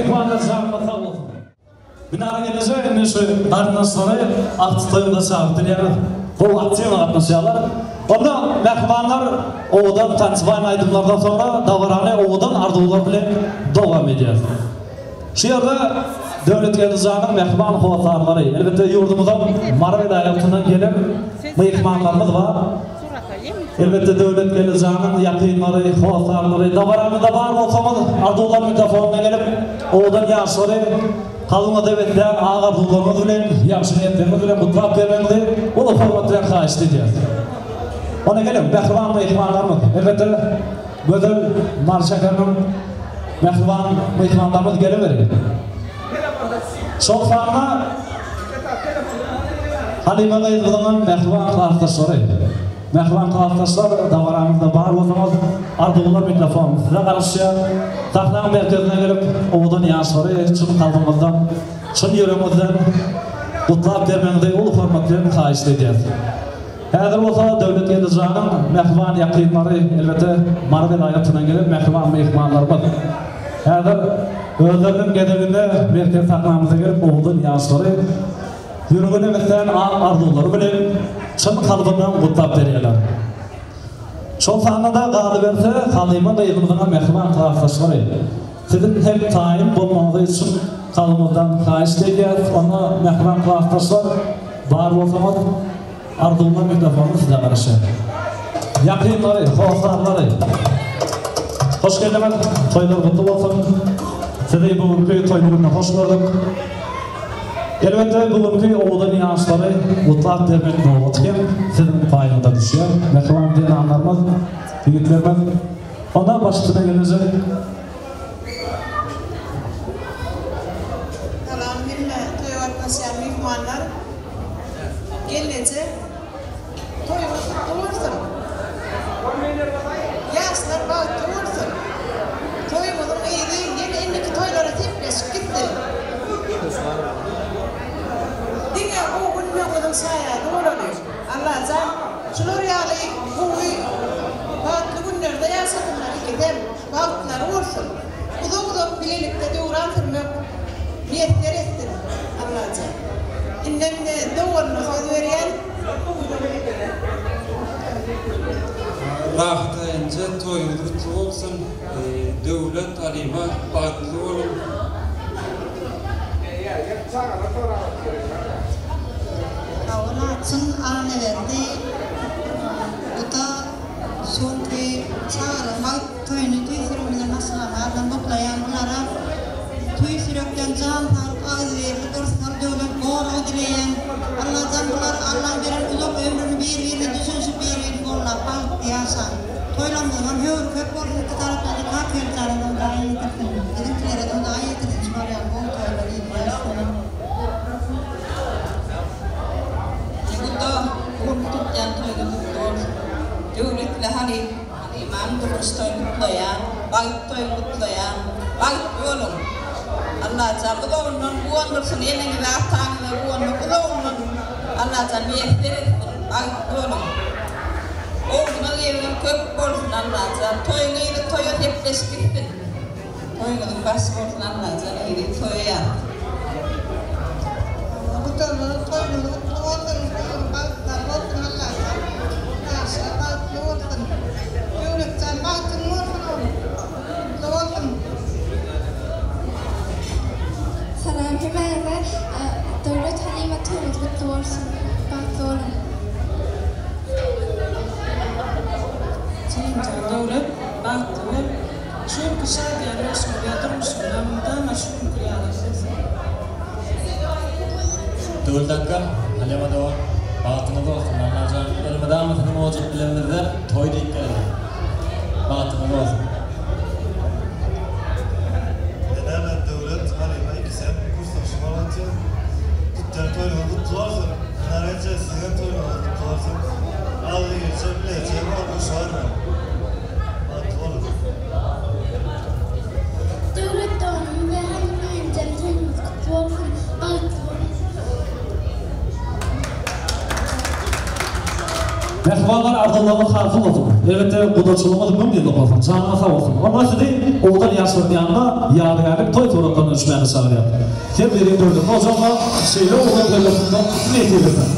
Myhmanlar janyňyz sag bolsun. Binara gelneje indi şu garyndaşlary agtyk toýumyza çagyryp bilýäňiz. Gowy aktiwno gatnaşýarlar. Onda mähribanlar owadan tansibaýn aýdymlardan soňra dabarany owadan arzuwlar bilen dowam edýäris. Şu ýerde Döwletgeldi janyň mähriban hossarlary, elbetde ýurdumyzyň Mary welaýatyndan gelen myhmanlarymyz bar. Elbetde Döwletgeldi janyň ýakynlary, hossarlary dabaramyzda bar bolsaňyz arzuwlar mikrofonyna gelip owadan ýaşlary kalbyňyzda beslän ak arzuwlaryňyz bilen, ýagşy niýetleriňiz bilen gutlap bermegiňizi uly hormat bilen haýyşt edýäris. Onda geliň mähriban myhmanlarymyz, elbetde gözel Mary şäheriniň mähriban myhmanlarymyz geleweriň. Şol sanda Halyma gyzymyzyňam mähriban klasdaşlary. Mähriban klasdaşlar dabaramyzda bar bolsaňyz arzuwlar mikrofon size garaşýar. Sahnaň merkezine gelip owadan ýaşlary çyn kalbymyzdan, çyn ýüregimizden gutlap bermegiňizi uly hormat bilen haýyşt edýäris. Häzir bolsa Döwletgeldi janyň mähriban ýakynlary, elbetde, Mary welaýatyndan gelen mähriban myhmanlarymyz häzir özleriniň gezeginde merkezi sahnamyza gelip, owadan ýaşlary ýüregine beslän ak arzuwlary bilen çyn kalbyndan gutlap berýärler. Şol sanda-da galyberse, Halyma gyzymyzyňam mähriban klasdaşlary, siziň hem taýyn bolmagyňyzy çyn kalbymyzdan haýyşt edýäris. Onda mähriban klasdaşlar, bar bolsaňyz, arzuwlar mikrofony size garaşýar. Ýakynlary, hossarlary, hoş geldiňiz! Toýlar gutly bolsun! Sizi bu günki toý gününde hoş gördük. Elbetde, bu günki owadan ýaşlary gutlap bermek nobaty hem siziň paýyňyza düşýär, mähriban zenanlarymyz, ýigitlerimiz. Onda başyna gelnejek. Salam hemme toýa gatnaşýan myhmanlar. Gelneje toýuňyz gutly bolsun. Ýaşlar bagtly bolsun. Toýuňyzyň yzy ýene indiki toýlara sepleşip gitsin. Diňe gowy günleriňiziň şaýady bolaly. Allajan şular ýaly gowy bagtly günlerde ýaşasynlar ikisem. Bagtlary bolsun. Uzak-uzak bilelikde döwran sürmek miýesser etsin Allajan. Indem-de doganyna söz berýän. Rahat aýynja toýuňyz gutly bolsun Döwlet Alyma bagtly boluň. Hawa çyn Annaberdi bu-da Soňky çagalar wagt toýuny tüýs ýüregimden maşgalama gutlaýan bulara tüýs ýürekden jan saglyk agzybirlik yrsgal döwlet goragy dileýän Allajan bular Allaň beren uzak ömrüni bir birine düşünişip bir birini gollap bagtly ýaşaň toýlaryňyzyňam höwri köp bolsun iki tarapdanda kakaýyljana Hudaý ýetirsin biziňkilerede Hudaý ýetirsin şular ýaly gowy toýlar ýetsin. Gunda gurp tutýan toýuňyz gutly bolsun. Döwletli halyp Halymaň durmuş toýuny gutlaýan, bagt toýuny gutlaýan. Bagtly boluň. Allajan uzagyndan guwandyrsyn eneňizi ataňyzy guwandyp uzagyndan Allajan miýesser etsin. Bagtly boluň. Ogluňyz gelniň köp bolsun Allajan. Toýuň yzy toýa sepleşip gitsin. Toýuňyzyň başy bolsun Allajan yzy toýa ýazsyn. Gudanlaryň toýuňyz gutly bolsun ömrüň bagtlary bolsun Allajan ýaşlar bagtly bolsun Döwletjan bagtyň bolsun oglum gutly bolsun. Salam hemmäňize Döwlet halyma toýuňyz gutly bolsun bagtly boluň. Jigimjan Döwlet bagtly bol. Şu günki şadyýan bolşuňyz ýa durmuşyňyzam mydama şu günki ýaly bolsun. Döwlet akga, Halyma dogan, bagtyňyz bolsun, Allajan elmydama siziň ojak bilenizde toý diýip geldi. Bagtyňyz bolsun. Menem Döwlet Halyma ikisem kursdaşym bolup otyr. Tutýan toýuňyz gutly bolsun. Nar eje siziňem toýuňyz gutly bolsun. Agzybirje bileje bolmuşarmy. Bagtly boluň. Döwlet doganym we Hanym Aýymjan toýuňyz gutly bolsun bagtly boluň. Mähribanlar arzuwlaryňyz hasyl bolsun. Elbetde gudaçylygyňyz müň ýyllyk bolsun. Janyňyz sag bolsun. Onda sizi owadan ýaşlaryň ýanyna ýadygärlik toý suratlaryna düşmäge çagyrýan. Her biri döwletli ojagyna şeýle owadan toýlar tutmak nesip etsin.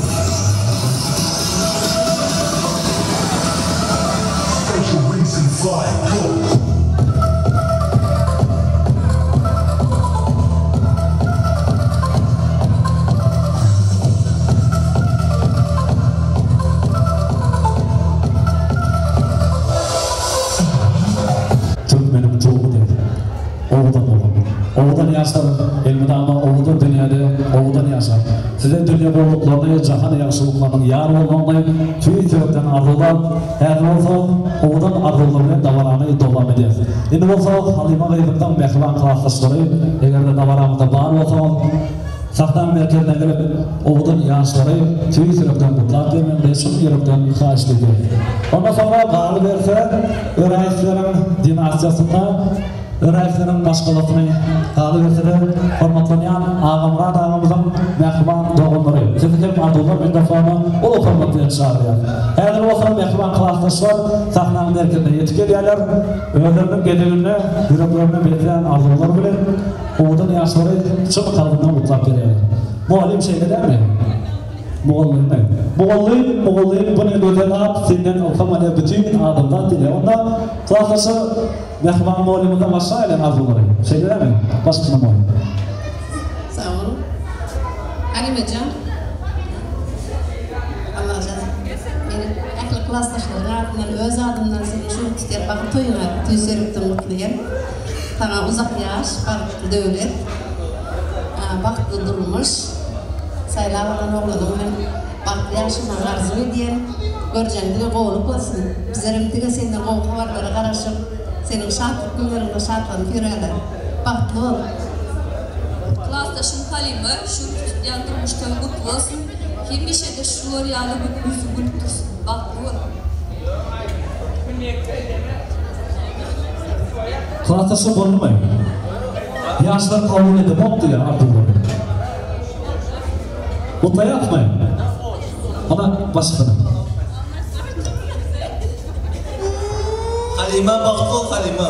Türkmeniň tugy deý owadan ogul. Owadan ýaşlar elmydama owadan dünýäde owadan ýaşar. Size dünýe gowulyklaryny, jahan ýagşylyklarynyň ýar bolmagyny tüýs ýürekden arzuwlap, häzir bolsa owadan arzuwlar bilen dabarany dowam edýäs. Indi bolsa Halyma gyzymyzyň mähriban klasdaşlary, eger-de dabaramyzda bar bolsaňyz, sahnaň merkezine gelip, owadan ýaşlary tüýs ýürekden gutlap bermegiňizi çyn ýürekden haýyşt edýäs. Ondan soňra galyberse, Öräýewleriň dinastiýasynda Öräýewleriň maşgalasyny, galyberse-de, hormatlanýan Agamyrat agamyzyň mähriban doganlary, sizi hem arzuwlar mikrofona uly hormat bilen çagyrýar. Häzir bolsa mähriban klasdaşlar sahnaň merkezine ýetip gelýärler. Özleriniň gezeginde ýüreklerine beslän arzuwlary bilen owadan ýaşlary çyn kalbyndan gutlap gelýärler. Mugallym şeýle dälmi? Mugallymy? Mugallym, mugallym, bu ne gözel at, senden ylham alýar bütin adamzat diýilýär. Onda klasdaşlar mähriban mugallymyzdan başlaýalyň arzuwlary. Şeýle dälmi? Başyna mugallym. Sag boluň. Halymajan. Allajan meni ähli klasdaşlaryň adyndan, öz adymdan seni şu tutýan bagyr toýuňa tüýs ýürekden gutlaýan. Saňa uzak ýaş, bagtly döwlet, bagtly durmuş, saýlap alan oglanyň bilen bagtly ýaşamagy arzuw edýän. Görjeň diňe gowulyk bolsun. Bizlerem diňe senden gowy habarlara garaşyp, seniň şatlyk günleriňde şatlanyp ýöräler. Bagtly bol! Klasdaşym Halyma şu günki tutýan durmuş toýuň gutly bolsun! Hemişe-de şular ýaly gülüp ýüzüň gülüp dursun! Bagtly bol! Klasdaşy boldumy? Ýaşlar kabul edemok diýýär arzuwlary. Gutlaýasmy? Ana başysyna. Halyma bagtly bol Halyma.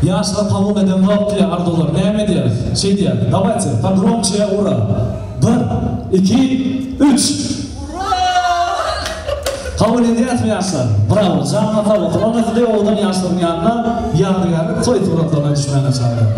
Ýaşlar kabul edenok diýýär arzuwlar. Näme edýäris? Şeý diýýär. Dawayte, pogromçe ura. Bir, iki, üç! Kabul edýäsmi ýaşlar? Brawo, janyňyz sag bolsun. Onda sizi owadan ýaşlaryň ýanyna ýadygärlik toý suratlaryna düşmäge çagyrýan.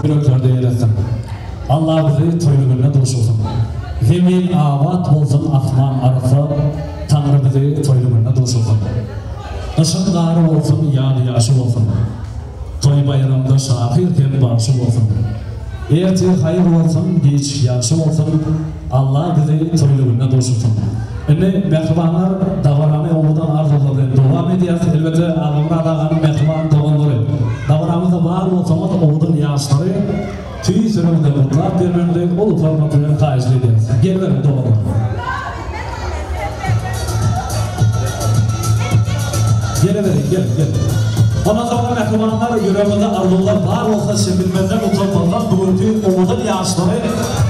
Ýüreklerde ýer etsin. Allah bizi toýly günde duşursyn. Zemin abat bolsun asman arassa Taňry bizi toýly günde duşursyn. Gyşyň gary bolsun ýaz ýaşy bolsun. Toý baýramda şahyr hem bagşy bolsun. Ertir haýyr bolsun, giç ýagşy bolsun, Alla bizi toýly günde duşursyn. Indi mähribanlar dabarany owadan arzuwlar bilen dowam edýäs. Elbetde Agamyrat aganyň mähriban doganlary dabaramyzda bar bolsaňyz owadan ýaşlary tüýs ýüregimizden gutlap bermegiňizi uly hormat bilen haýyşt edýäs. Geliberiň doganlar. Geleweriň, gel, gel. Ondan soňra mähribanlar, ýüregiňizde arzuwlar bar bolsa, çekinmezden, utanmazdan bu günki owadan ýaşlary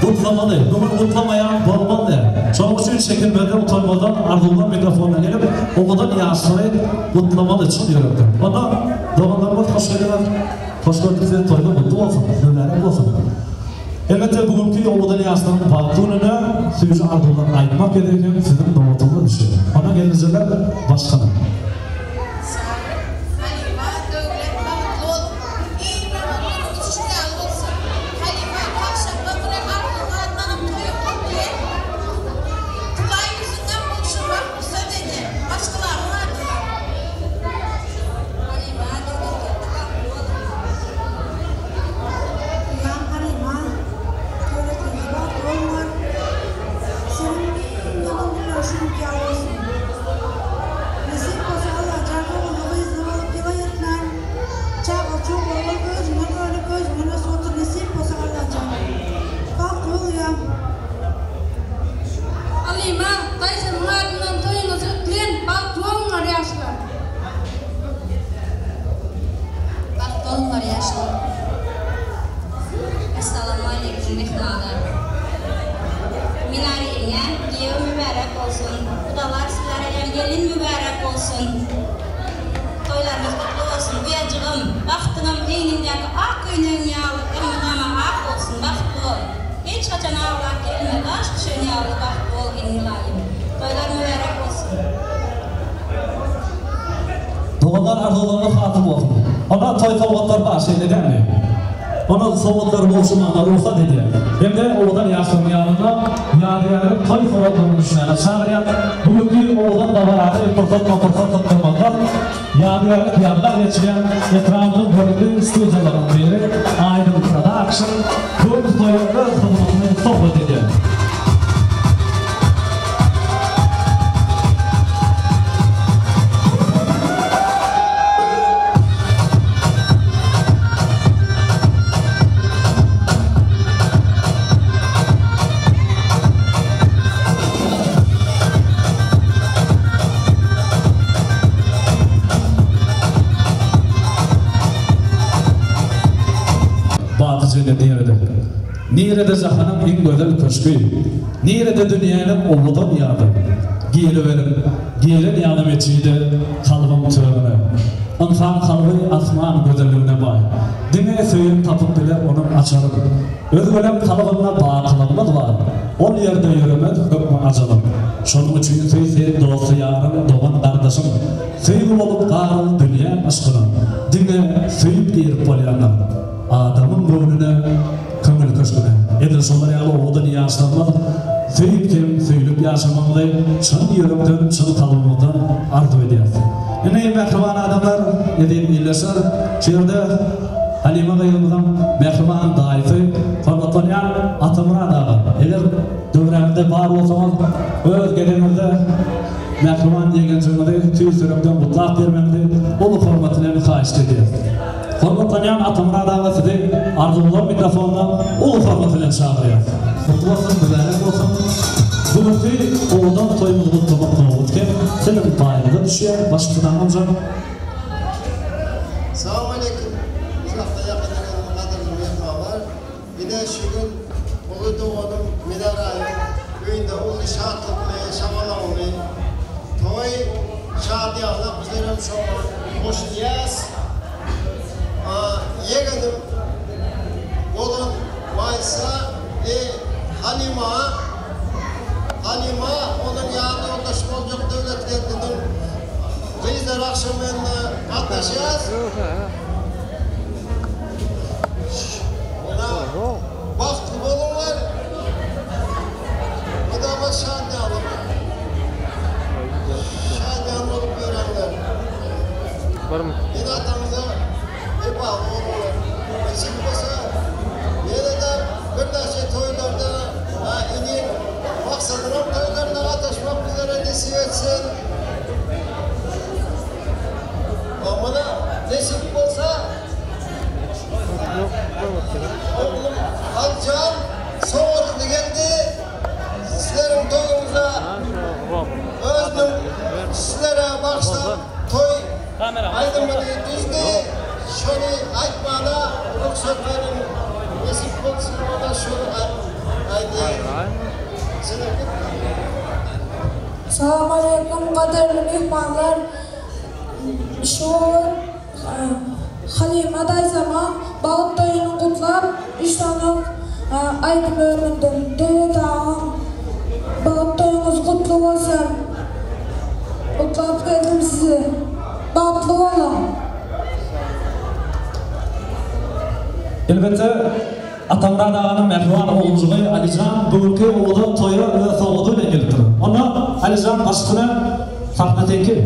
gutlamaly. Bu gün gutlamaýan bolmaz däl. Şonuň üçin çekinmezden, utanmazdan arzuwlar mikrofonyna gelip, owadan ýaşlary gutlamaly çyn ýürekden. Onda, doganlarymyz hoş geldiňiz. Hoş gördük sizi, toýuňyz gutly bolsun, mübärek bolsun. Elbetde, bu günki owadan ýaşlaryň bagtly gününe süýji arzuwlaryny aýtmak gezegi hem siziň nobatyňyza düşdi. Onda gelnejeler başgana. Halypa Döwlet bagtly boluň iň ýaman günüň uçuşy ýaly bolsun. Halypa tagşanba günem arzuw atlanym toýuň gutly. Tulaý ýüzüňem gowşurmak rugsat edýän. Maşgalamyň adyndan. Halypa Döwletgeldi bagtly boluň. Ýan Halyma, döwletliňiz bagtly bollar. Seniň iň ýaman günleriň şu günki ýaly bolsun. bolsun. Toýlaryňyz gutly bolsun, uýajygym. Bagtyňam egniňdäki ak köýnegiň ýaly elmydama ak bolsun, bagtly bol. Hiç haçan aglap gelme, daş düşen ýaly bagtly bolgyn ylaýym. Toýlar mübärek bolsun. Doganlar arzuwlaryňyz hasyl bolsun. Onda toý sowgatlar bar şeýle dälmi? Onda sowgatlary gowşurmagyna rugsat edýän hem-de owadan ýaşlaryň ýanynda ýadygärlik toý suratlaryny düşmäne çagyrýan bu günki owadan dabarany pursatma-pursat sypdyrmazdan ýadygärlik ýazga geçirýän etrabymyzyň görnükli studiýalarynyň biri Aýdyň Production bu günki toýa öz hyzmatyny sowgat edýär. Baky jennet nirede? Nirede jahanyň iň gözel köşgi? Nirede dünýäniň owadan ýady? Giriberiň, giren ýaly metjide, kalbyň törüne. Ynsan kalby asman gözelligine baý. Diňe söýen tapyp biler onuň açaryn. Özgeleň kalbynda bakylygymyz bar. Ol ýerde ýöremez hökmi ajalyň. Şonuň üçin söý sen dosty-ýaryň, dogan-gardaşyň. Söýgi bolup garyl dünýäň yşkyna. Diňe söýüp girip bolýandyr. Adamyň göwnüne, köňül köşgüne. Edil şolar ýaly owadan ýaşlarymyz söýüp hem söýlüp ýaşamagyňyzy çyn ýürekden, çyn kalbymyzdan arzuw edýäris. Indi mähriban adamlar, eziz ildeşler, şu ýerde Halyma gyzymyzyň mähriban daýysy, hormatlanýan Atamyrat aga, eger döwräňizde bar bolsaňyz, öz gezegiňizde mähriban ýegenjigiňizi tüýs ýürekden gutlap bermegiňizi uly hormat bilen haýyşt edýäris. Hormatlanýan Atamyrat aga sizi Arzuwlar mikrofonyna uly hormat bilen çagyrýarys. Gutly bolsun, mübärek bolsun. Bu günki owadan toýumyzy gutlamak nobat hem siziň paýyňyza düşýär, baştutan amjam. Salam aleýkum uzakda ýakynda bolan gadyrly myhmanlar. Ine şu gün uly doganym Minaraýyň öýünde uly şatlykly, şagalaňly toý, şadyýanlyk bizlerem şoňa goşulýas. Ýegenim bolan Maýsa e Halyma, Halyma onuň ýan ýoldaşy boljak Döwletgeldiniň gyzlar agşamyna gatnaşýas. Bagtly boluňlar. Mydama şadyýanlyk. Şadyýan bolup ýörenler. Ene-ataňyza wepaly boluňlar. Nesip bolsa, ýene-de birnäçe toýlarda inim Maksadynyň toýlaryna gatnaşmak bizlere nesip etsin. Muny nesip bolsa, Oglum Haljan sowgatly geldi. Sizleriň toýuňyza özüniň sizlere bagyşlan toý aýdymyny düzdi. Şony aýtmana rugsat beriň. Nesip bolsun oda şony aýdaýyn. Size Salam aleýkum gadyrly myhmanlar. Şu gün Halyma daýzama bagt toýuny gutlap, üç sany aýdym öwrendim. Döwlet agam, bagt toýuňyz gutly bolsun! Gutlap geldim sizi. Bagtly boluň! Elbetde, Atamyrat aganyň mähriban oguljygy Alyjan bu günki owadan toýa öz sowgady bilen gelipdir. Onda, Alyjan, baş üstüne, sahna seňki.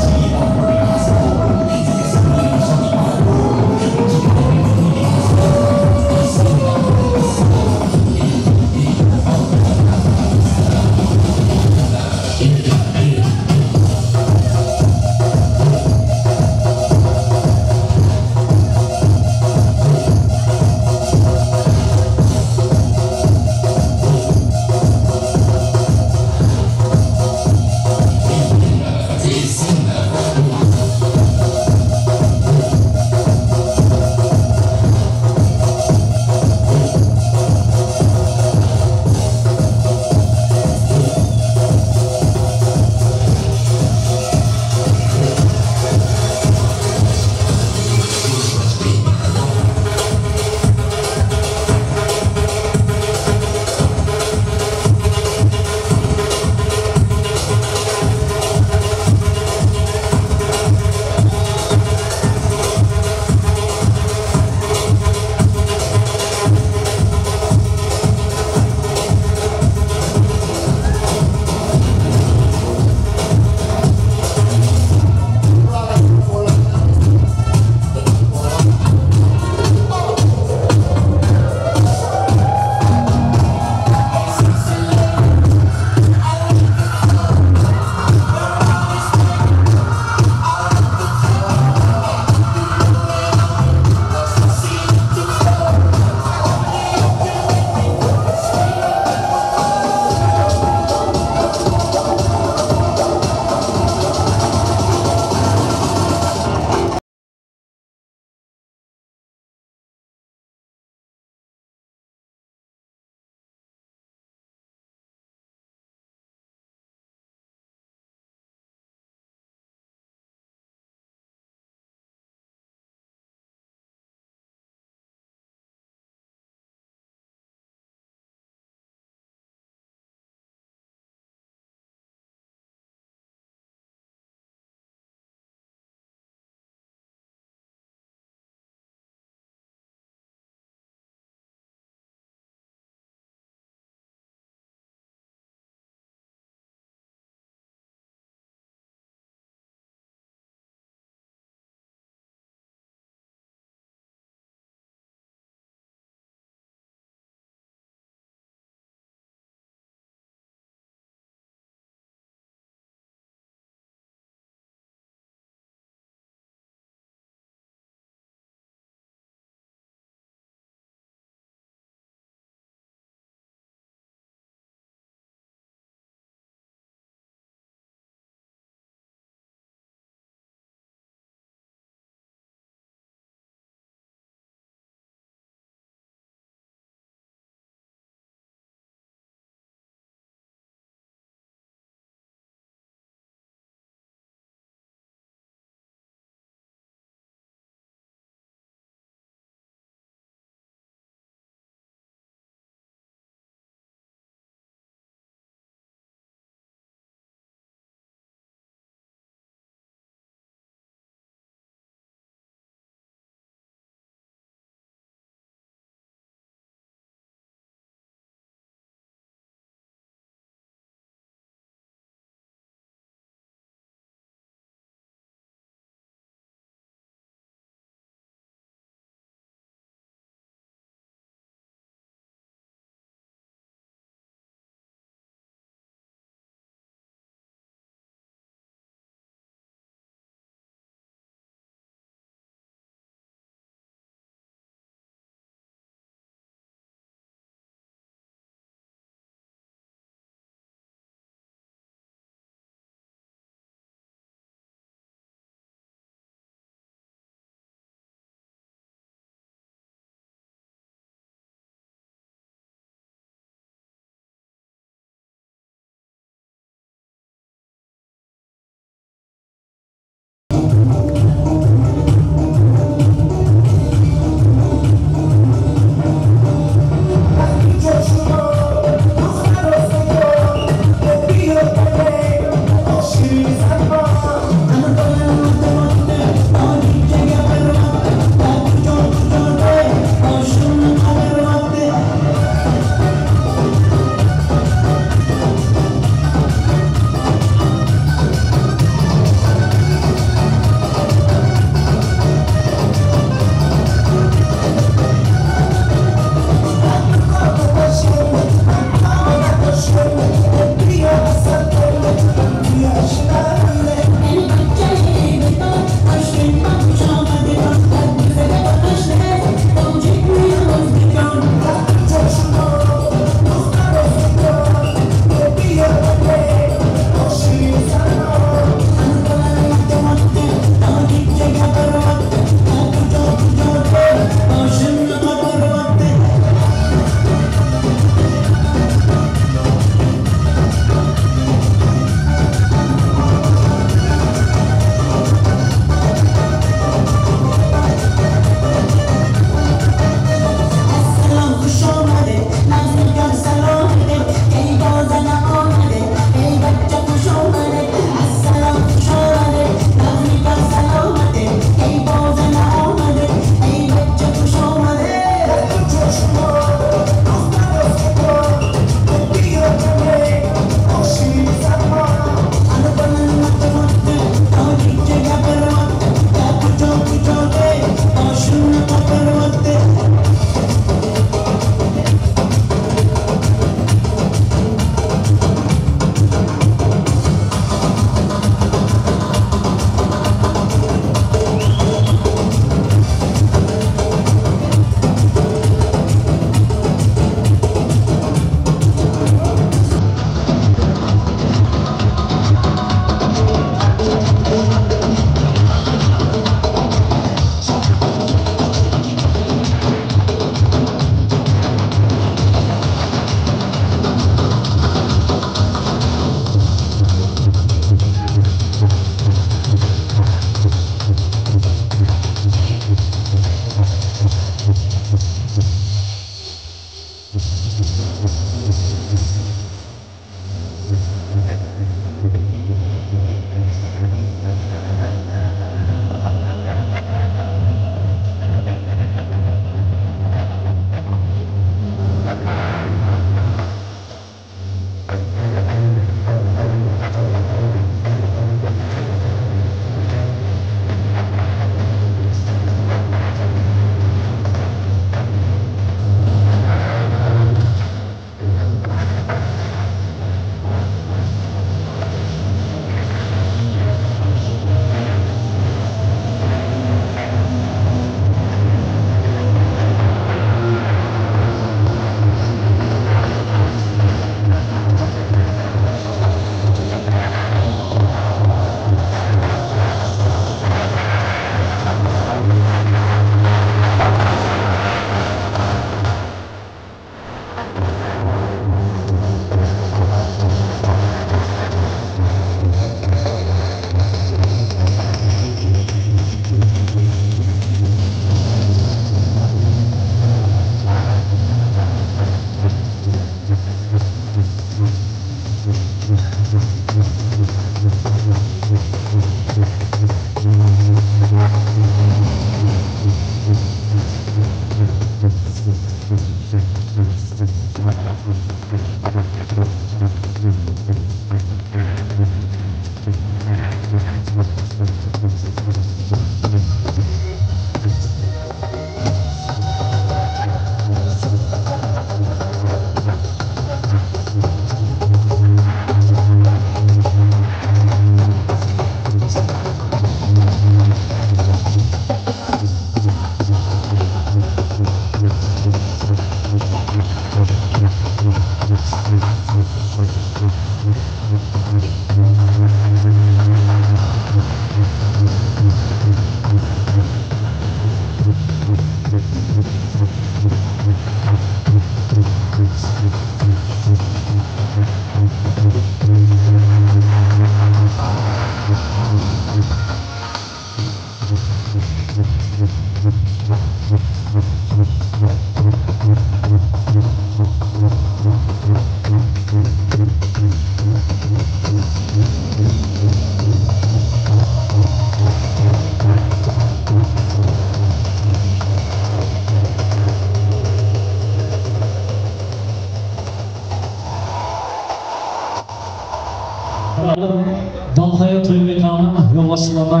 ýolbaşçylaryna,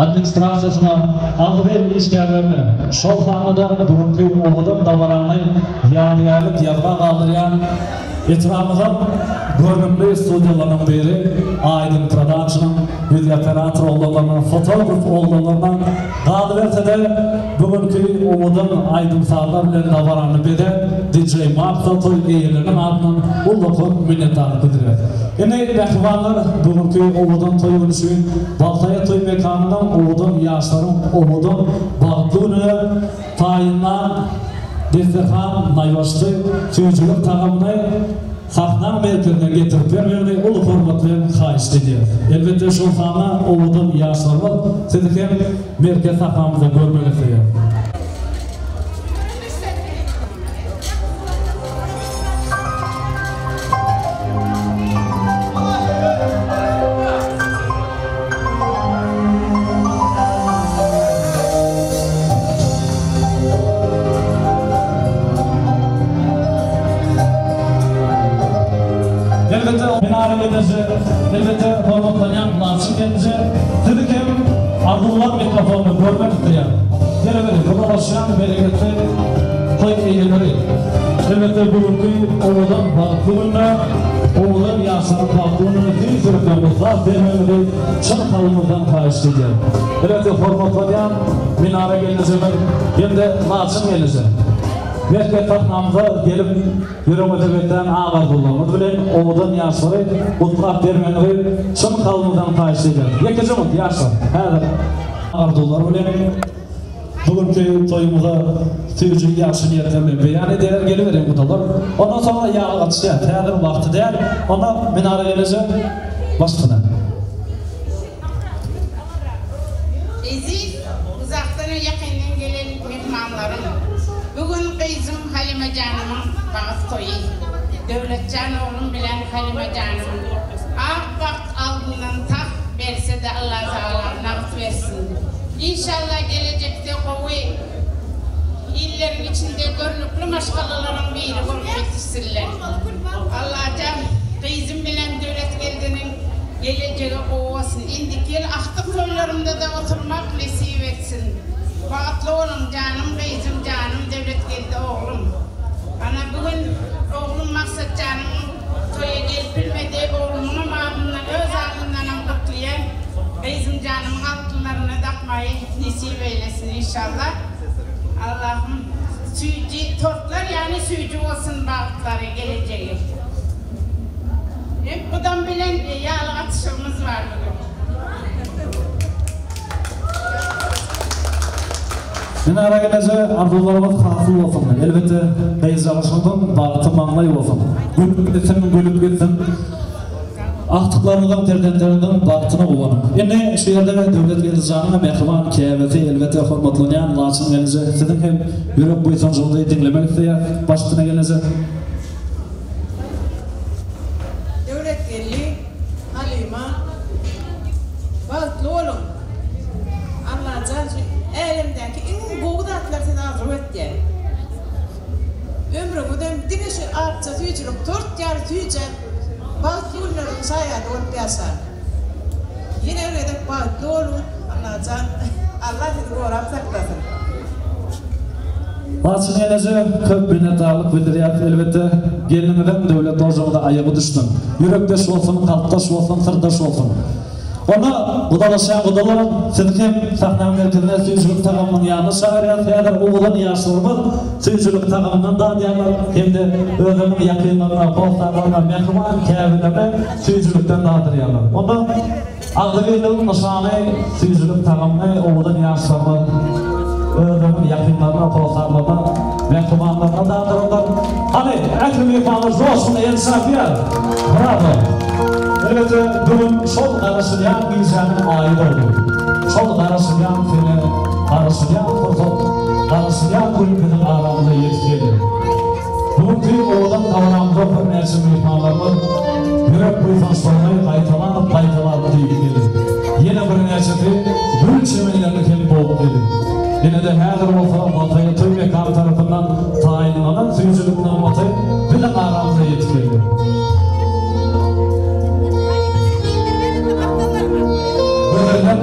administrasiýasyna, agzybir işgärlerine, şol sanda-da bu günki owadan dabarany ýadygärlik ýazga galdyrýan etrabymyzyň görnükli studiýalarynyň biri Aýdyň Production-yň wideooperator oglanlaryna, fotograf oglanlaryna, galyberse-de, bu günki owadan aýdym-sazlar bilen dabarany bezän DJ Maksa toý eýeleriniň adyndan ullakan minnetdarlyk bildirýäris. Indi, mähribanlar, bu günki owadan toý güni üçin Baltaýa toý mekanynyň owadan ýaşlaryň owadan bagtly gününe taýynlan desterhan naýbaşy süýjülik tagamyny sahnaň merkezine getirip bermegini uly hormat bilen haýyşt edýäris. Elbetde şol sanda owadan ýaşlarymyz sizi hem merkez sahnamyzda görmek isleýär. Elbetde, Minara gelneje, elbetde, hormatlanýan Laçyn gelneje, sizi hem arzuwlar mikrofonynda görmek isleýän. Geleweriň, gudalaşýan bereketli toý eýeleri. Elbetde, bu günki owadan bagtly günde, owadan ýaşlaryň bagtly gününi tüýs ýürekden gutlap bermegiňizi çyn kalbymyzdan haýyşt edýän. Elbetde, hormatlanýan Minara gelnejemiz hem-de Laçyn gelneje. Merkez sahnamyza gelip, ýüregimize beslän ak arzuwlaryňyz bilen owadan ýaşlary gutlap bermegiňizi çyn kalbymyzdan haýyşt edýäris. Ýekeje minut, ýaşlar, häzir. Arzuwlar bilen bu günki toýumyza süýji ýagşy niýetlerimi beýan edýärler, geliberiň gudalar. Ondan soňra ýaglyk açylýar. Häzir wagty däl. Onda Minara gelneje başyna. Eziz, uzakdan we ýakyndan gelen myhmanlarym! Bu gün gyzym Halymajanymyň bagt toýy. Döwletjan oglum bilen Halymajanymyň ak bagt aldyndan tagt berse-de Allatagala nagt bersin. Inşallah gelejekde gowy illeriň içinde görnükli maşgalalaryň biri bolup ýetişsinler. Allajan gyzym bilen Döwletgeldiniň Gelejegi gowy bolsun. Indiki ýyl agtyk toýlarymda-da oturmak nesip etsin. Bagtly boluň janym gyzym janym Döwletgeldi oglum. Ana bu gün oglum Maksatjanyň toýa gelip bilmedi oglumyňam adyndan öz adymdanam gutlaýan gyzym janymyň altynlaryna dakmagy nesip eýlesin inşallah. Allahym süýji tortlar ýaly süýji bolsun bagtlary gelejegi. Hem gudam bilen ýaly atyşygymyz bar bu gün. Minara gelneje arzuwlaryňyz hasyl bolsun. Elbetde gyzjagaşyňyzyň bagty maňlaý bolsun. Gülüp gitsin, gülüp gitsin. Agtyklaryňyzyň, perzentleriňiziň bagtyna guwanyň. Indi şu ýerde Döwletgeldi janyň mähriban käbesi, elbetde hormatlanýan Laçyn gelneje siziň hem ýürek buýsanjyňyzy diňlemek isleýäs. Baş üstüne gelneje. Döwletgeldi Halyma bagtly boluň Allajan şu älemdäki iň gowy zatlary size arzuw etýän. Ömrüňizem diňe şu akja süýjülik tort ýaly süýjäp bagtly günleriň şaýady bolup ýaşaň. Ýene bir gezek bagtly boluň Allajan Allah sizi gorap saklasyn. Laçyn eneje köp minnetdarlyk bildirýäs elbetde gelniňiziň Döwlet ojagyna aýagy düşsün. Ýürekdeş bolsun, kalpdaş bolsun, syrdaş bolsun. Onda gudalaşýan gudalaram sizi hem sahnaň merkezine süýjülik tagamynyň ýanyna çagyrýas. Häzir owadan ýaşlarymyz süýjülik tagamyndan dadýarlar hem-de özleriniň ýakynlaryna, hossarlaryna, mähriban käbelerine süýjülikden dadyrýarlar. Onda Agzybirligiň nyşany süýjülik tagamyny owadan ýaşlarymyz özleriniň ýakynlaryna, hossarlaryna, mähribanlaryna dadyrarlar. Hany, ähli myhmanlar joşgunly el çarpýar! Brawo! Elbetde, bu gün şol garaşylýan gijäniň aýy boldy. Şol garaşylýan sene, garaşylýan pursat, garaşylýan gün biziň aramyza ýetip geldi. Bu günki owadan dabaramyza birnäçe myhmanlarymyz ýürek buýsançlaryny gaýtalap-gaýtalap diýip geldi. Ýene birnäçesi gül çemenlerini hem bogup geldi. Ine-de häzir bolsa Baltaýa toý mekany tarapyndan taýynlanan süýjülik nygmaty biziň aramyza ýetip geldi. Gözelinden.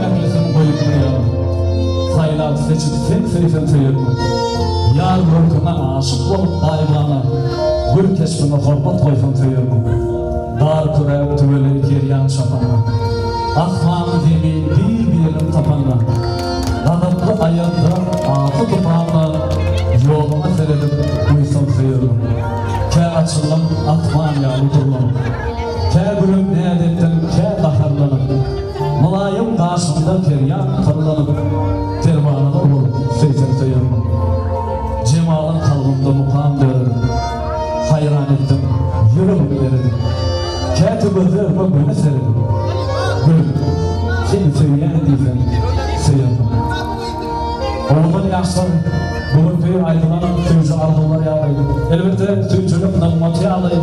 saýlap seçip sen söýseň söýermiň? Ýar görküňe aşyk bolup gaýybana, Gül keşbiňe hormat goýsam söýermiň? Dar küräp tüweleý kerýan çapanda, Asman zemin bir-birin tapanda, Gazaply aýazda, apy tupanda, Ýoluňa seredip buýsam söýermiň? Kä açyldym asman ýaly durlanyp, Kä gülüp näz etdim, kä gaharlanyp, Mylaýym gaşyňda perýat pyrlanyp, Perwanalar bolup söýsem söýermiň? Jemalyň kalbymda mukam döredip, Haýran etdiň ýüregimi eredip, Käte gözlerime göni seredip, Gülüp, Seni söýýän diýsem söýermiň? Owadan ýaşlar bu günki aýdylan süýji arzuwlar ýaly, elbetde süýjülik nygmaty ýaly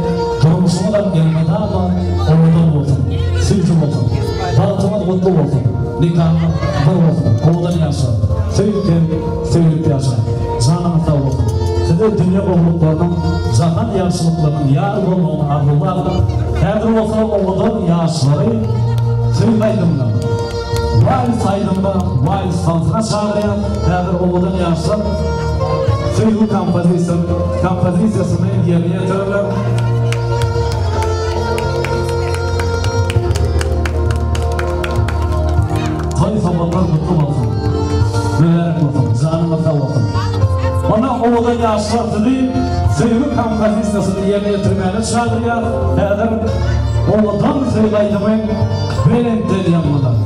durmuşyňyzam elmydama owadan bolsun, süýji bolsun. Bagtyňyz gutly bolsun, nikaňyz bir bolsun, owadan ýaşlar, söýüp hem söýlüp ýaşaň. Janyňyz sag bolsun. Size dünýe gowulyklarynyň, jahan ýagşylyklarynyň ýar bolmagyny arzuwlap, häzir bolsa owadan ýaşlary söýgi aýdymyna, Wals aýdymyna, wals tansyna çagyrýan, häzir owadan ýaşlar söýgi kompozisiýasyny ýerine ýetirerler. Toý soganlar gutly bolsun. Mübärek bolsun. Janyňyz sag bolsun. Onda owadan ýaşlar sizi söýgi kompozisiýasyny ýerine ýetirmäne çagyrýar. Häzir owadan söýgi aýdymy belentden ýaňlanar.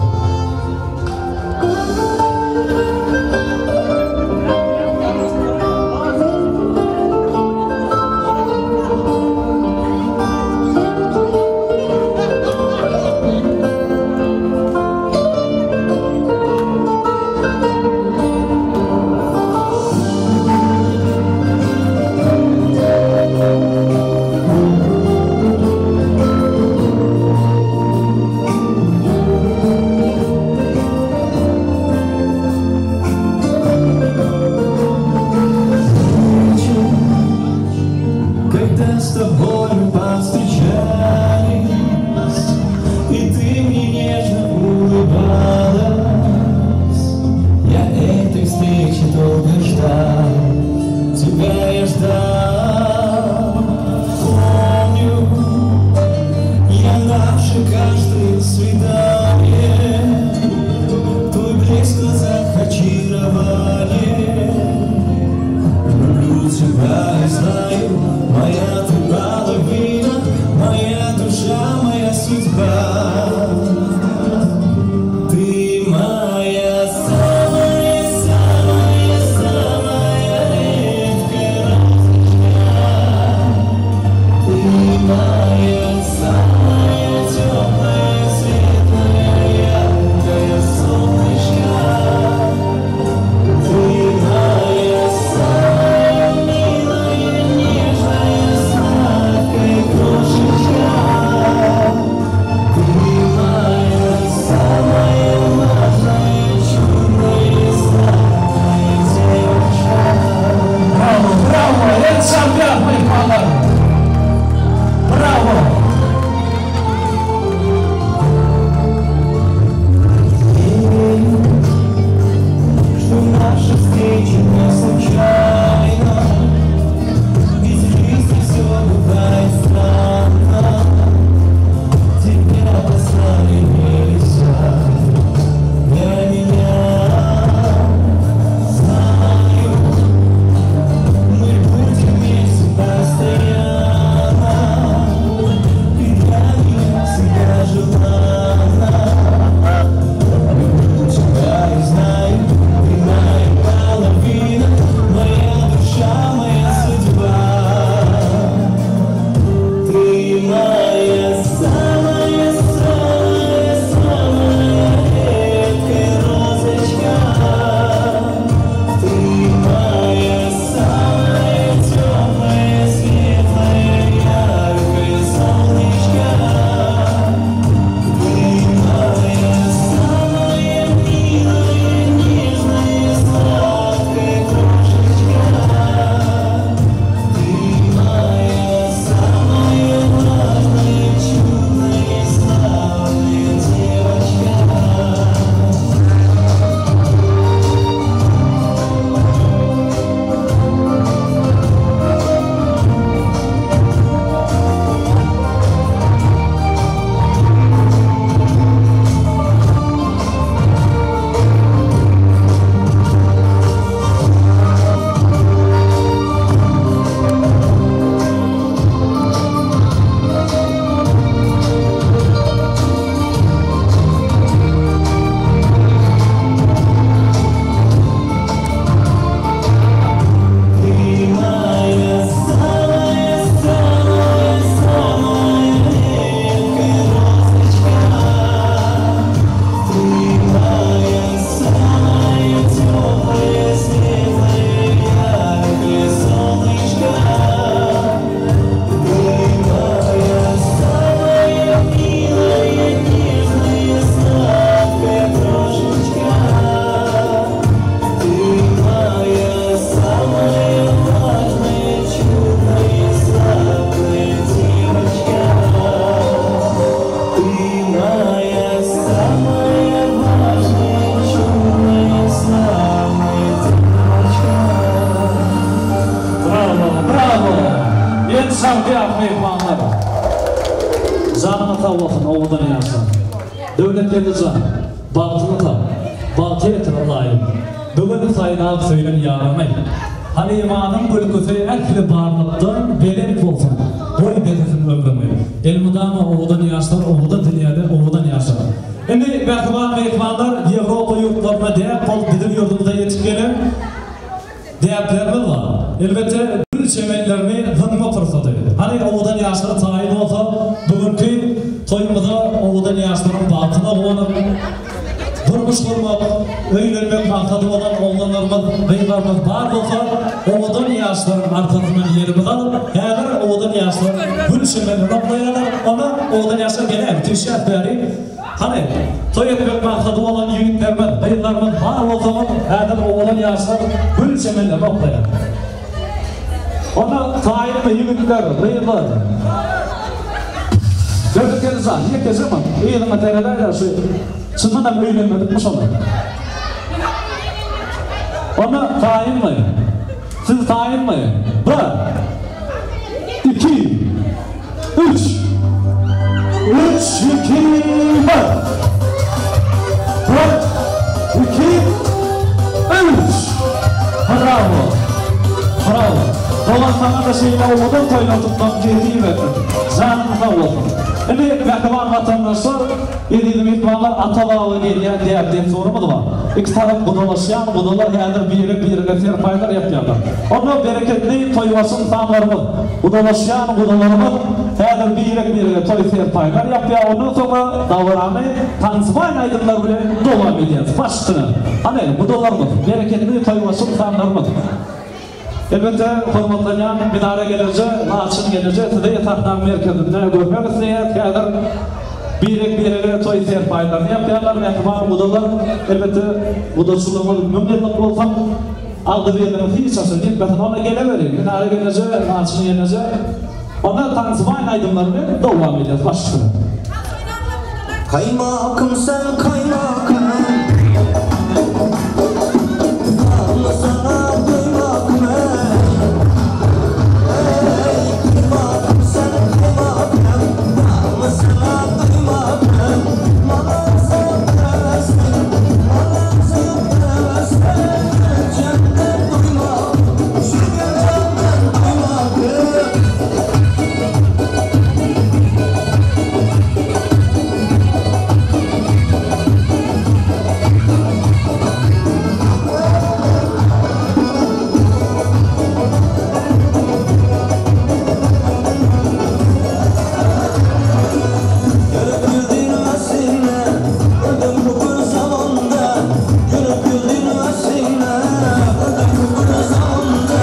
Bagtyýar myhmanlar! Janyňyz sag bolsun, owadan ýaşlar! Döwletgeldi jan, bagtyňy tap, bagta ýetir ylaýym! Bu gün saýlap söýen ýaryňy! Halymanyň gülküsi ähli barlykdan belent bolsun, goý bezesin ömrüňi! Elmydama owadan ýaşlar owadan dünýäde owadan ýaşar! Indi mähriban myhmanlar Ýewropa ýurtlarynda däp bolup biziň ýurdumyza ýetip gelen Däplerimiz bar. Elbetde, gül çemenlerini zyňma pursady. Hany, owadan ýaşlar taýyn bolsa, bu günki toýumyza owadan ýaşlaryň bagtyna guwanyp, durmuş gurmak, öýlenmek maksady bolan oglanlarymyz, gyzlarymyz bar bolsa, owadan ýaşlaryň arkasyndan ýerimizi alyp, häzir owadan ýaşlar gül çemenlerini oklaýarlar. Onda owadan ýaşlar geläýiň, tüýşäp bäri. Hany, toý etmek maksady bolan ýigitlerimiz, gyzlarymyz bar bolsaňyz, häzir owadan ýaşlar gül çemenlerini oklaýar. Onda taýynmy ýigitler, gyzlar? Döwletgeldi jan, ýekejemi? Yzyňa seredäý-dä şu, çyndanam öýlenmedikmi şolar? Onda taýynmy? Siz taýynmy? Bir! Iki! Üç! Üç, iki, bir! Bir, iki, üç! Brawo! Brawo! Dogan saňa-da şeýle owadan toýlar tutmak nesip etsin. Janyň sag bolsun. Indi mähriban watandaşlar, eziz myhmanlar ata-baba gelýän däp-dessurymyz bar. Iki tarap gudalaşýan gudalar häzir birek-birege serpaýlar ýapýarlar. Onda bereketli toýbaşy ynsanlarymyz, gudalaşýan gudalarymyz häzir birek-birege toý serpaýlar ýapýar, ondan soňra dabarany tansybaýn aýdymlar bilen dowam edýäris. Baş üstüne! Hany, gudalarymyz, bereketli toýbaşy ynsanlarymyz! Elbetde, hormatlanýan Minara gelneje, Laçyn gelneje sizi sahnaň merkezinde görmek isleýäris. Häzir birek-birege toý serpaýlaryny ýapýarlar, mähriban gudalar. Elbetde, gudaçylygymyz müňýyllyk bolsun! Agzybirligiňiz hiç haçan ýitmesin. Onda geleweriň, Minara gelneje, Laçyn gelneje. Onda tansybaýyn aýdymlar bilen dowam edýäris. Baş üstüne. Kaýmakym sen kaýmakym Barmy saňa doýmakym eý Eý kaýmakym sen kaýmakym Barmy saňa doýmakym Maňa sen berersiň Maňa sen berersiň Geljeňden doýmakym Şu geljeňden doýmakym. Görüp güldürmesinler, öldüm bu bir zamanda. Görüp güldürmesinler, öldüm bu bir zamanda.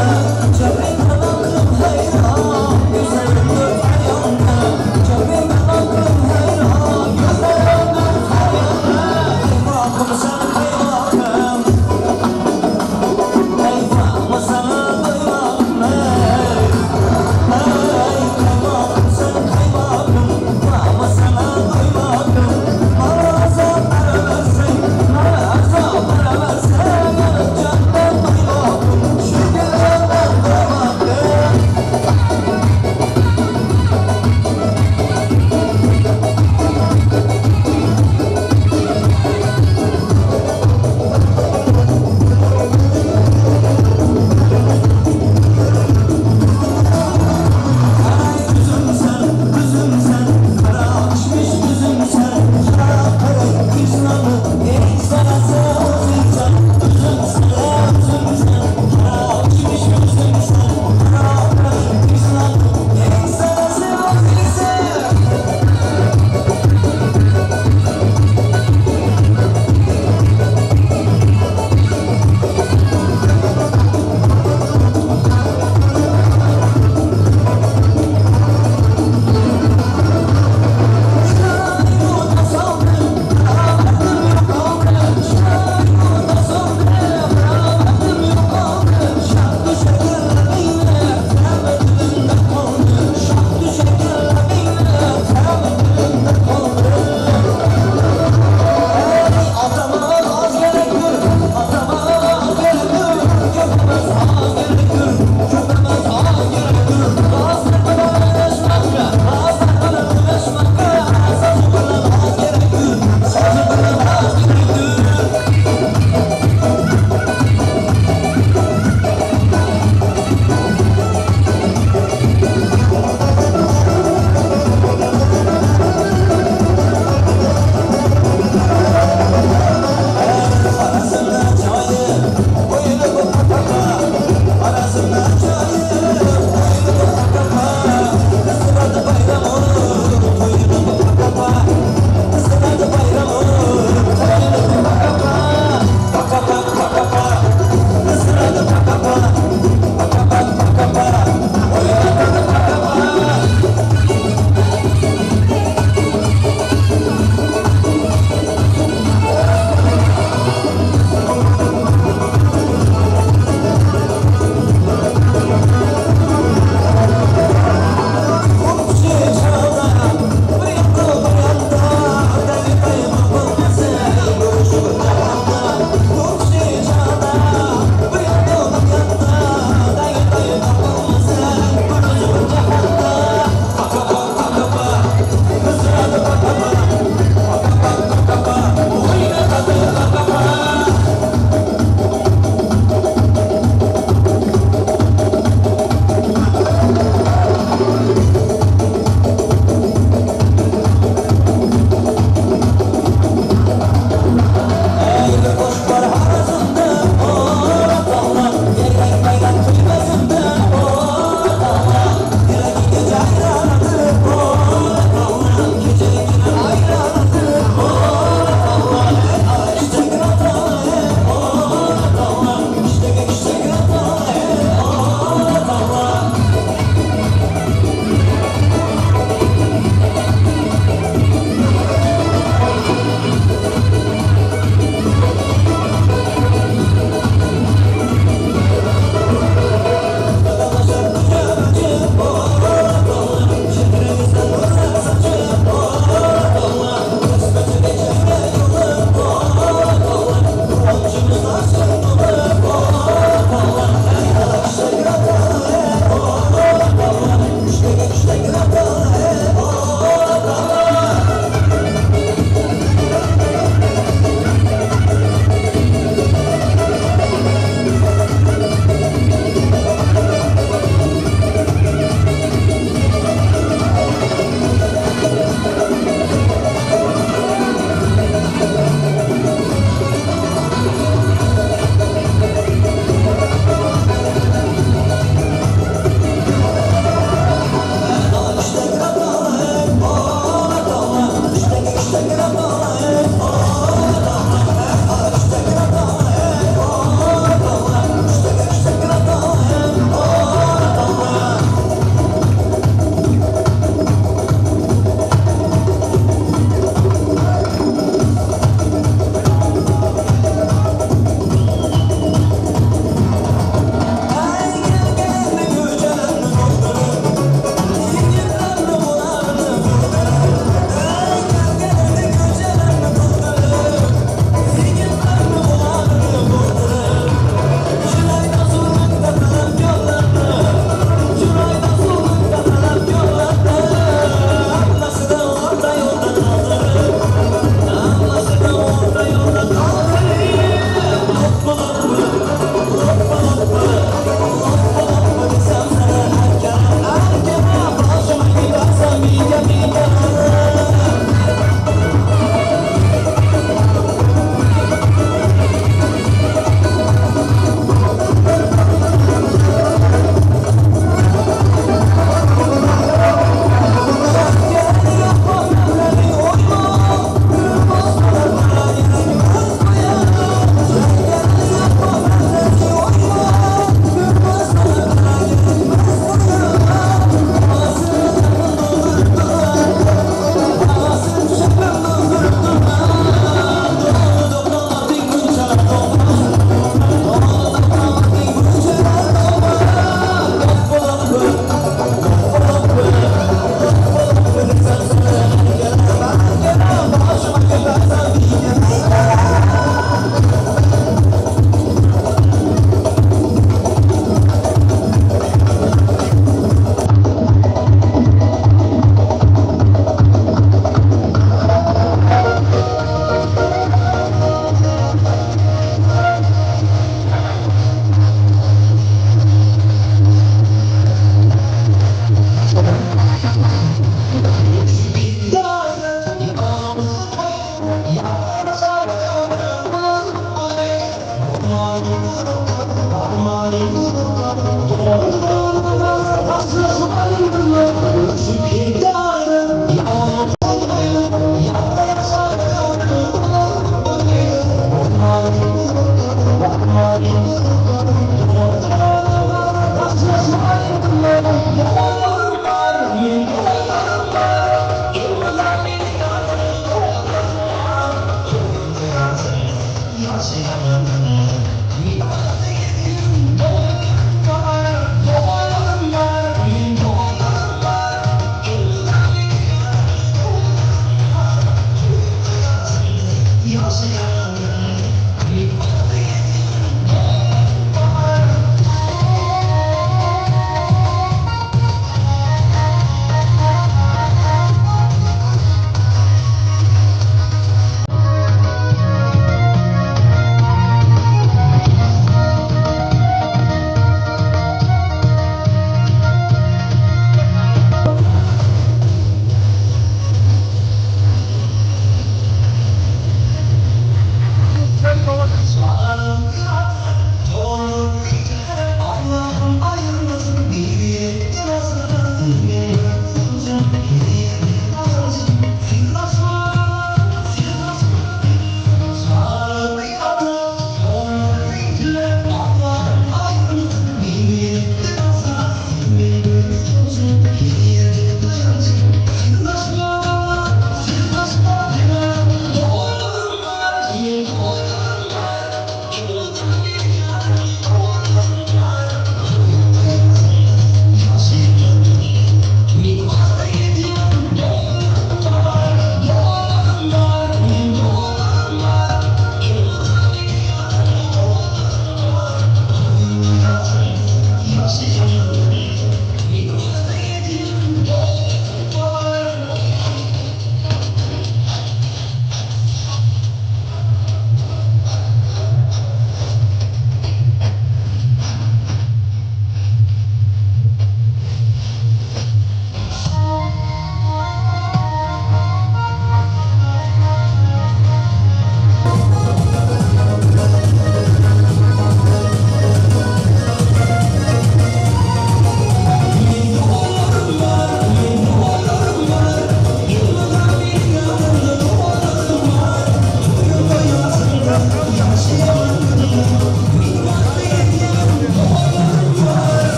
Çevremden aklım hayran, güzelim dört ayağında. Çevremden aklım hayran, güzelim dört ayağında. Kaymakım sen kaymakım, eyvah mı sana doymakım ey. Ey kaymakım sen kaymakım, vah mı sana doymakım. Bana azap veremezsin, bana azap veremezsin. Candan doymakım.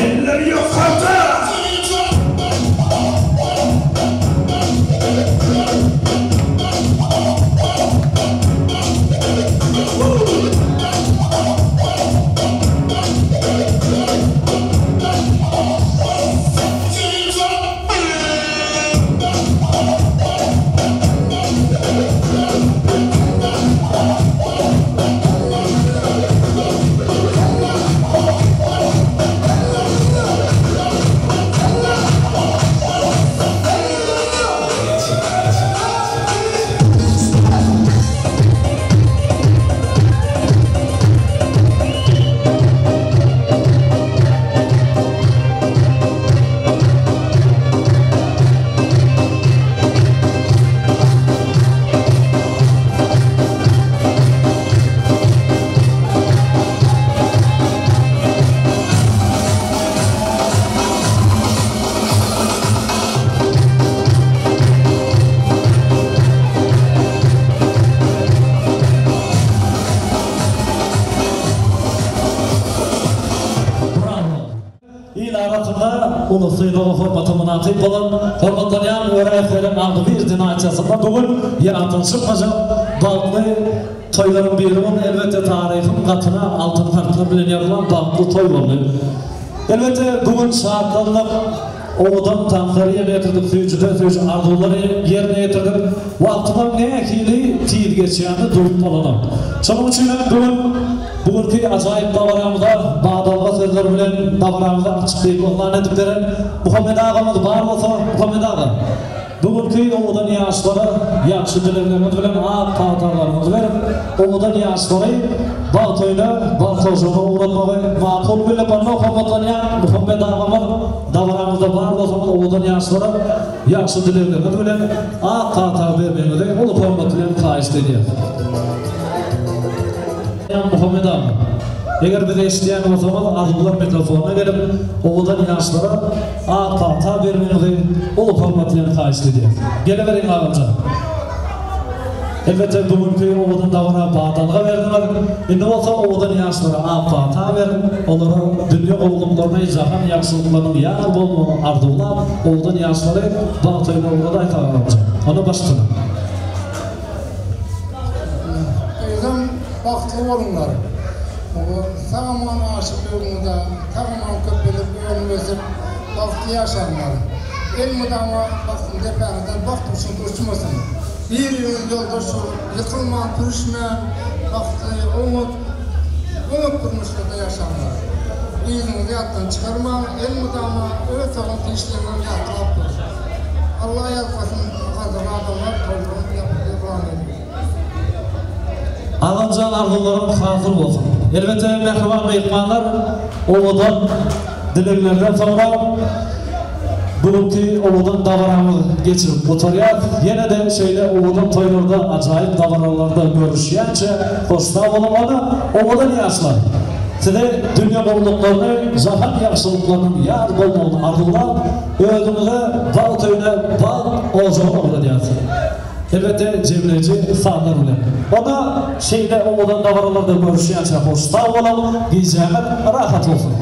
Eller ýokarda! Il arasynda uly sylaga hormata mynasyp bolan hormatlanýan Öräýewleriň agzybir dinastiýasynda bu gün ýatdan çykmajak bagtly toýlaryň biri boldy. Elbetde taryhyň gatyna altyn harplar bilen ýazylan bagtly toý boldy. Elbetde bu gün şatlandyk, owadan tanslary ýerine ýetirdik, süýjüden süýji arzuwlary ýerine ýetirdik. Wagtymam nähili tiz geçýänini duýup bolanok. Şonuň üçin hem bu gün bu günki ajaýyp dabaramyza badalga sözleri bilen dabaramyzy açyk diýip yglan edip beren Muhammet agamyz bar bolsa, Muhammet aga, bu günki owadan ýaşlara ýagşy dilegleriňiz bilen ak patalaryňyzy berip, owadan ýaşlary bagt öýüne, bagt ojagyna ugratmagy makul bilip, onda hormatlanýan Muhammet agamyz dabaramyzda bar bolsaňyz owadan ýaşlara Ýagşy dilegleriňiz bilen ak pata bermegiňizi uly hormat bilen haýyşt edýäs. Muhammet aga, eger bizi eşidýän bolsaňyz arzuwlar mikrofonyna gelip owadan ýaşlara ak pata bermegiňizi uly hormat bilen haýyşt edýäs. Geleweriň agamjan. Elbetde bu günki owadan dabara badalga berdiňiz. Indi bolsa owadan ýaşlara ak pata berip, olara dünýe gowulyklaryny, jahan ýagşylyklarynyň ýar bolmagyny arzuwlap, owadan ýaşlary bagt öýüne ugradaýsak agamjan. Onda başytana. Gyzym bagtly boluňlar. Sag-aman aşyp öňüňde, sag-aman köpelip öňüň ösüp, bagtly ýaşaňlar. Elmydama bagtyň depäňizden bagt guşuny uçmasyn. Bir-biriňiz ýoldaş bolup, ýykylman, pürüşmän, bagtly, oňat, oňat durmuşlarda ýaşaňlar. Yzyňyzy ýatdan çykarmaň, elmydama öz soňky işleriňizi ýatlap duruň. Alla ýalkasyn, gadyrly adamlar, toýlaryň ýapyk yglan edildi. Agamjan arzuwlaryň hasyl bolsun. Elbetde mähriban myhmanlar owadan dileglerden soňra bu günki owadan dabaramyz geçirip gutarýas. Ýene-de şeýle owadan toýlarda ajaýyp dabaralarda görüşýänçä hoş sag boluň onda owadan ýaşlar size dünýe gowulyklaryny jahan ýagşylyklarynyň ýar bolmagyny arzuwlap özüňize bagt öýüne bagt ojagyna ugradýas. Elbetde jemleýji sazlar bilen. Onda şeýle owadan dabaralarda görüşýänçä hoş sag boluň, gijäňiz rahat bolsun!